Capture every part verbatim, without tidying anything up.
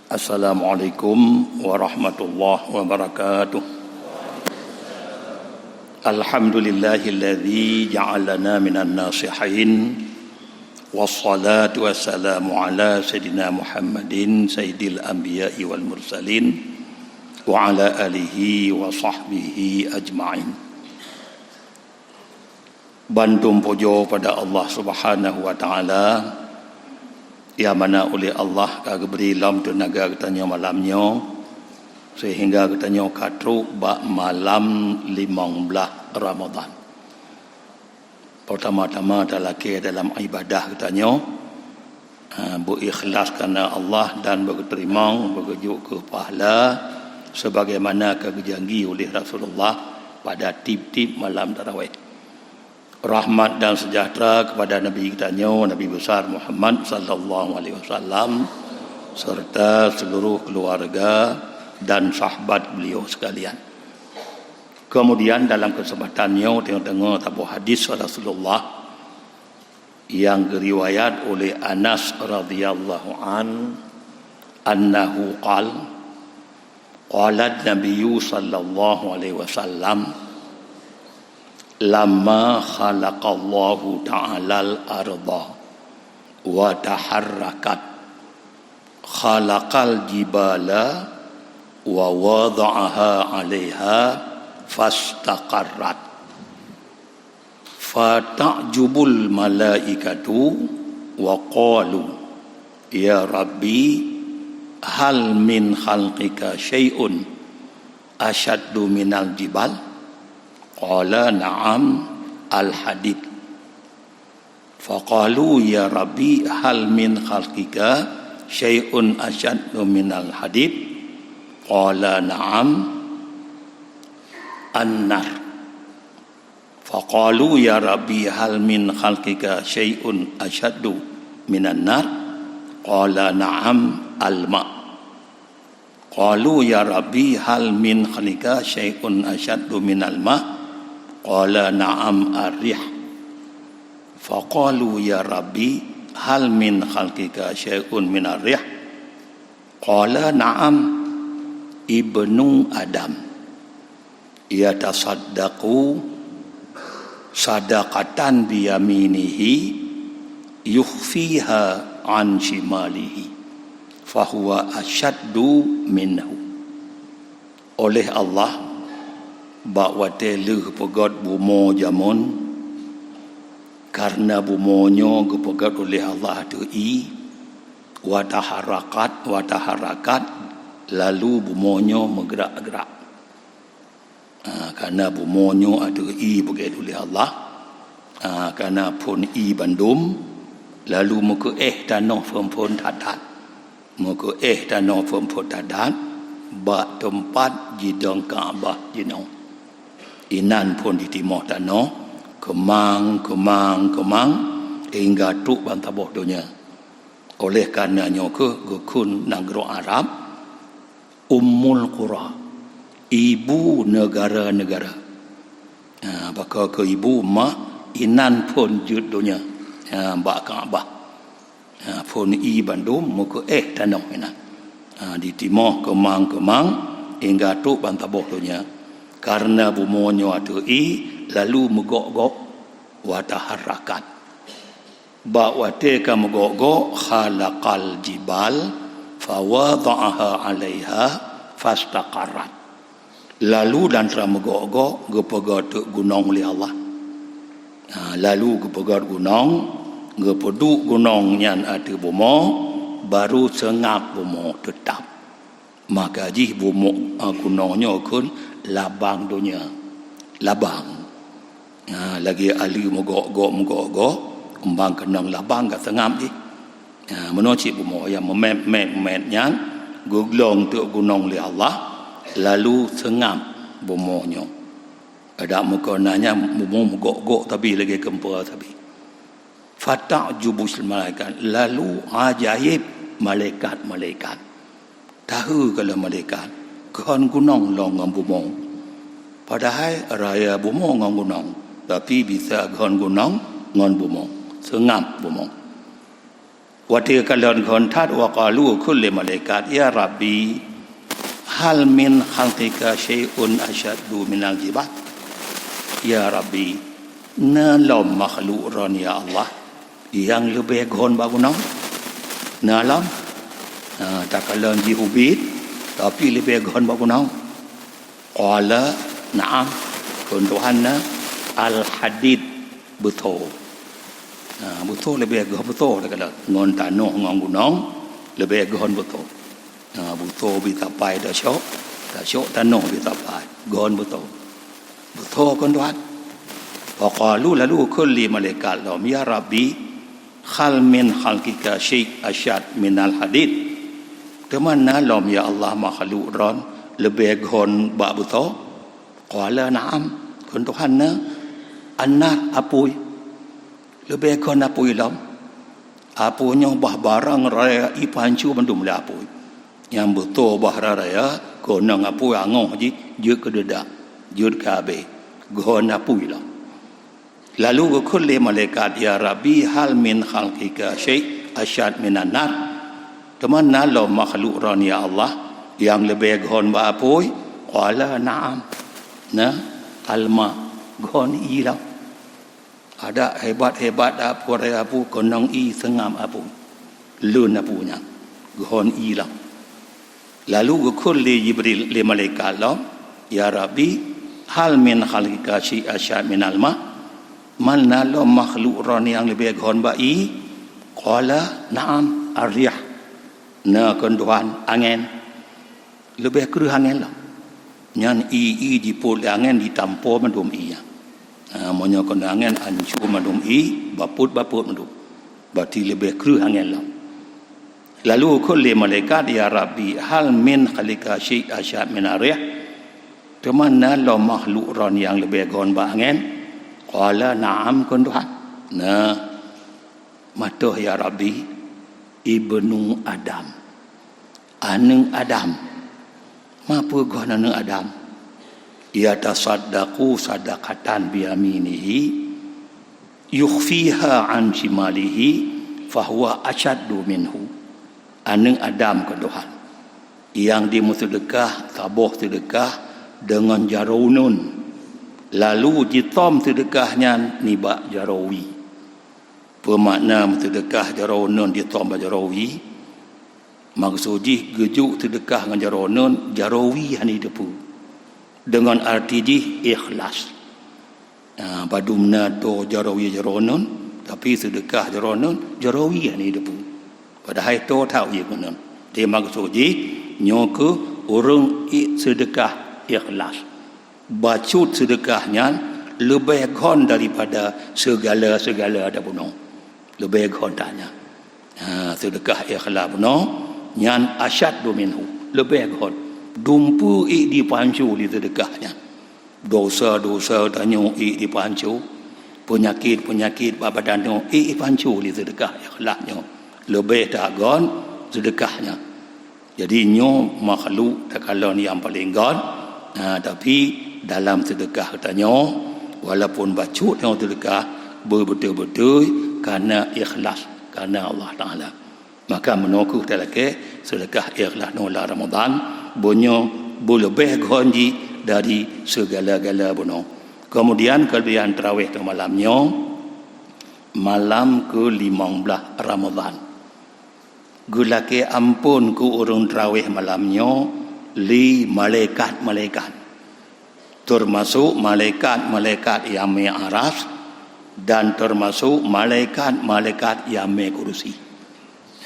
Assalamualaikum warahmatullahi wabarakatuh. Alhamdulillahilladzi ja'alana minan nasihin. Wassalatu wassalamu ala sayyidina Muhammadin sayyidil anbiya'i wal mursalin wa ala alihi wa sahbihi ajma'in. Bandum pujoe pada Allah Subhanahu wa Taala, nyang mana uleh Allah ka geubri lom teunaga geutanyoe malam nyoe, seuhingga geutanyoe ka trok bak malam limong blaih Ramadhan. Peurtama-tama talakée dalam ibadah geutanyoe, ha, beu ikhlas kareuna Allah dan beu geuteurimong, beu geujok keu pahala, sebagaimana ka geujanji uleh Rasulullah pada tieb-tieb malam tarawih. Rahmat dan sejahtera kepada Nabi geutanyoe, Nabi Besar Muhammad sallallahu alaihi wasallam, serta seluruh keluarga dan sahabat beliau sekalian. Kemudian, dalam kesempatan nyoe, teungoh-teungoh saboh hadis Rasulullah nyang geuriwayat uleh Anas radhiyallahu an, annahu qal, qala Nabiyyu sallallahu alaihi wasallam, "Lamma khalaqallahu ta'alal arda wa taharrakat, khalaqal jibala wa wada'aha 'alaiha fastaqarrat." Fata'jubul malaikatu wa qalu, "Ya Rabbi, hal min khalqika syai'un asyaddu minal jibal?" Qala, "Na'am, al-hadid." Faqalu, "Ya Rabbi, hal min khalqika syai'un asyaddu minal hadid?" Qala, "Na'am, an-nar." Faqalu, "Ya Rabbi, hal min khalqika syai'un asyaddu minan nar?" Qala, "Na'am, al-ma." Qalu, "Ya Rabbi, hal min khalqika syai'un asyaddu minal ma?" Qala, "Na'am, ar-rih." Faqalu, "Ya Rabbi, hal min khalqika syai'un minar rih?" Qala, "Na'am, ibnu Adam yatasaddaqu sadaqatan biyaminihi yukhfiha an shimalihi, fahuwa asyaddu minhu." Oleh Allah, bak watée lheueh peugét bumoe jameun, kareuna bumoe nyoe geupeugét oleh Allah ateueh ié, wa taharakat, wa taharakat, lalu bumoe nyoe meugrak-grak. Ah, kareuna bumoe nyoe ateueh ié beugét uleh Allah, ah, kareuna phon ié bandum, lalu meukeuéh tanoh phon-phon that-that. Meukeuéh tanoh phon-phon that-that bak teumpat jidong Ka'bah jinoe. Inan phon jitimoh tanoh, keumang, keumang, keumang, hingga trok ban saboh donya. Oleh kareuna nyoe kheueh geukheun nanggroe Arab Ummul Qura, ibu neugara-neugara. Ha, bak keu ibu mak, inan phon jeuet donya, ha, bak Ka'bah. Ha, phon ié bandum meukeuéh tanoh inan. Ha, jitimoh keumang-keumang hingga trok ban saboh donya. Kareuna bumoe nyoe ateueh ié, lalu meugok-gok, wa taharakat. Bak watée ka meugok-gok, khalaqal jibal, fawada'aha 'alaiha, fastaqarrat. Lalu dan tra meugok-gok, geupeugét teuk gunong lé Allah. Ha, lalu geupeugét gunong, geupeuduek gunong nyan ateueh bumoe, barô seungab bumoe teutab. Maka jih bumoe, a, gunong nyoe kheun labang donya. Labang. Ha, lagée aleue meugok-gok, meugok-gok, kumbang keunong labang ka seungab jih. Ha, meunoe cit bumoe nyang meumét-mét-mét nyan geuglong teuk gunong lé Allah, lalu seungab bumoe nyoe. Adak meukeuna nyan bumoe meugok-gok sabe lagée geumpa sabe. Fata'jubul malaikat, lalu ajaéb malaikat-malaikat. Tahe keu lé malaikat, keuhon gunong lom ngon bumoe. Padahai raya bumoe ngon gunong, Tapi bisa gon gunong ngon bumoe, seungab bumoe. Watée kalon gon that, wa qalu kheun lé malaikat, "Ya Rabbi, hal min khalqika syai'un asyaddu minal jibal?" Ya Rabbi, na lom makhluk Droen, ya Allah, nyang leubeh gon bak gunong? Na lom? Na, takalon jih ubit, tapi leubeh gon bak gunong. Qala, "Na'am," kheun Tuhan, "na, al-hadid, beutho." Na, beutho leubeh gon beutho takalon. Ngon tanoh ngon gunong leubeh gon beutho. Na, beutho bit sapai tasok, tasok tanoh bit sapai, gon beutho. Beutho kheun Tuhan. Wa qalu, lalu kheun lé malaikat lom, "Ya Rabbi, hal min khalqika syai' asyad minal hadid?" Teuma na lom, ya Allah, makhluk Droen leubeh gon bak beutho? Qala, "Na'am," kheun Tuhan, "na, an-nar, apui. Leubeh gon apui lom. Apui nyoe bah barang raya ipancu mandum lé apui. Nyang beutho bah raya, keunong apui angoh jih jeuet keu deudak, jeuet keu abée. Gon apui lom." Lalu geukheun lé malaikat, "Ya Rabbi, hal min khalqika syai' asyad minan nar?" Teuma na lom makhluk Droen, ya Allah, nyang leubeh gon bak apui? Qala, "Na'am." Na, al-ma, gon ie lom. Adak hebat-hebat apui raya apui, keunong ie seungab apui. Leuen apui nyan, gon ie lom. Lalu geukheun lé Jibril, lé malaikat lom, "Ya Rabbi, hal min khalqika syai' asyad minal ma?" Man na lom makhluk Droen nyang leubeh gon bak ie? Qala, "Na'am, ar-rih." Na, kheun Tuhan, angén. Leubeh kreueh angén lom. Nyan ie, ie jipôt lé angén, jitampo mandum ie nyan. Ha, meunyoe kheun angén, ancu mandum ie, bapôt-bapôt mandum. Berarti leubeh kreueh angén lom. Lalu kheun lé malaikat, "Ya Rabbi, hal min khalqika syai' asyad minar rih?" Teuma na lom makhluk Droen nyang leubeh gon bak angén? Qala, "Na'am," kheun Tuhan. Na, mantong, ya Rabbi, ibnu Adam, aneuëk Adam. Ma peue gon aneuëk Adam? "Yatasaddaqu sadaqatan biyaminihi, yukhfiha an shimalihi, fahuwa asyaddu minhu." Aneuëk Adam, kheun Tuhan, nyang jimeuseudeukah saboh seudeukah deungon jaroe uneuen, lalu jitom seudeukah nyan nibak jaroe wie. Peue makna meuseudeukah jaroe uneuen jitom bak jaroe wie? Maksud jih, geujok seudeukah ngon jaroe uneuen, jaroe wie hana jiteupeue. Deungon arti jih ikhlas. Ha, padum na toe jaroe wie jaroe uneuen, tapi seudeukah jaroe uneuen, jaroe wie hana jiteupeue. Padahai toe that wie keuneuen. Jadi maksud jih, nyoe keuh ureuëng i-, seudeukah ikhlas. Bacut seudeukah nyan leubeh gon daripada seugala-seugala bunoe. Leubeh gon that nyan. Ha, seudeukah ikhlas bunoe nyan asyaddu minhu, leubeh gon. Dumpeue ék jipancu lé seudeukah nyan. Dosa-dosa tanyoe ék jipancu, peunyakét-peunyakét bak badan nyoe ék jipancu lé seudeukah ikhlas nyoe. Leubeh that gon seudeukah nyan. Jadi nyoe makhluk takalon nyang paleng gon, na, tapi dalam seudeukah geutanyoe, walaupun bacut nyoe seudeukah, beubeutôi-beutôi kareuna ikhlas kareuna Allah Taala. Maka meunoe kheueh talakée seudeukah ikhlas nyoe lam Ramadhan, beunyoe beuleubeh gon jih dari seugala-gala bunoe. Keumudian keuleubehan traweh teuk malam nyoe, malam keulimong blaih Ramadhan. Geulakée amphon keu ureuëng traweh malam nyoe lé malaikat-malaikat, teumasok malaikat-malaikat nyang mé aras dan teumasok malaikat-malaikat nyang mé kurusi.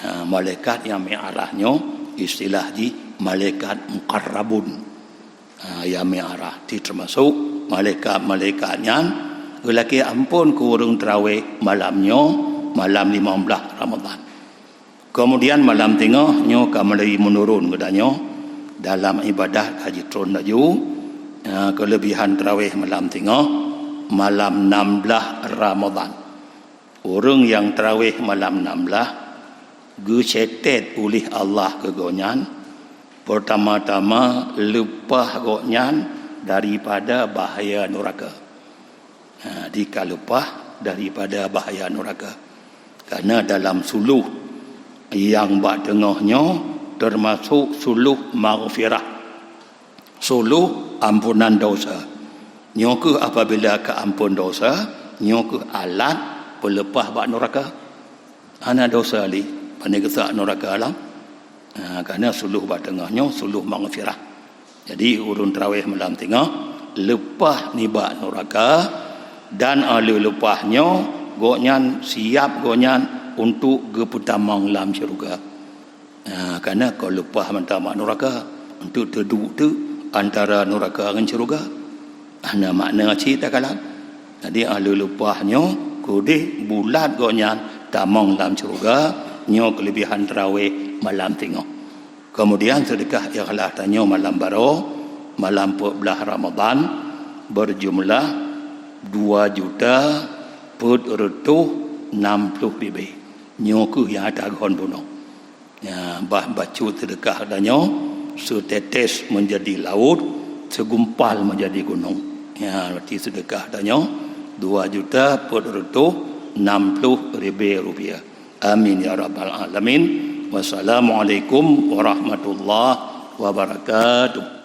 Ha, malaikat nyang mé aras nyoe istilah jih malaikat muqarrabun. Ha, nyang mé aras, teumasok malaikat-malaikat nyan geulakée amphon keu ureuëng traweh malam nyoe, malam limong blaih Ramadhan. Keumudian malam teungoh nyoe ka mulai meunurun geutanyoe dalam ibadah ka jitron laju, eh, keuleubehan traweh malam teungoh, malam nam blaih Ramadhan. Ureuëng nyang traweh malam nam blaih geuseutét uléh Allah keu gobnyan, peurtama-tama leupah gobnyan daripada bahya nuraka. Ha, di ka leupah daripada bahaya nuraka. Karena dalam suluh nyang bak teungoh nyoe teumasok suluh maghfirah, suluh ampunan dosa. Nyoe kheueh apabila ka ampon dosa, nyoe kheueh alat peuleupah bak nuraka. Hana dosa lé, pane geusak nuraka lam. Ha, karena suluh bak teungoh nyoe suluh maghfirah. Jadi, ureuëng tarawih malam teungoh leupah nibak nuraka, dan 'oh lheueh leupah nyoe gobnyan siab gobnyan untuk geupeutamong lam syeuruga. Ha, karena ka leupah mantong bak nuraka, untuk teuduek teuk antara nuraka ngon syeuruga. Hana makna cit takalon. Jadi, 'oh lheueh leupah nyoe keudeh bulat gobnyan tamong lam syeuruga, nyoe keulebihan tarawih malam teungoh. Kemudian, seudeukah ikhlas tanyoe malam baroe, malam peuet blaih Ramadhan, berjumlah dua juta peuet reutôh nam ploh ribèe. Nyoe kheueh nyang ata geuhon bunoe. Ya, bah bacut seudeukah tanyoe, seutetes menjadi laôt, segumpal menjadi gunong. Ya, berarti seudeukah tanyoe dua juta peuet reutôh nam ploh ribèe rupiah. Amin ya rabbal alamin. Wassalamualaikum warahmatullahi wabarakatuh.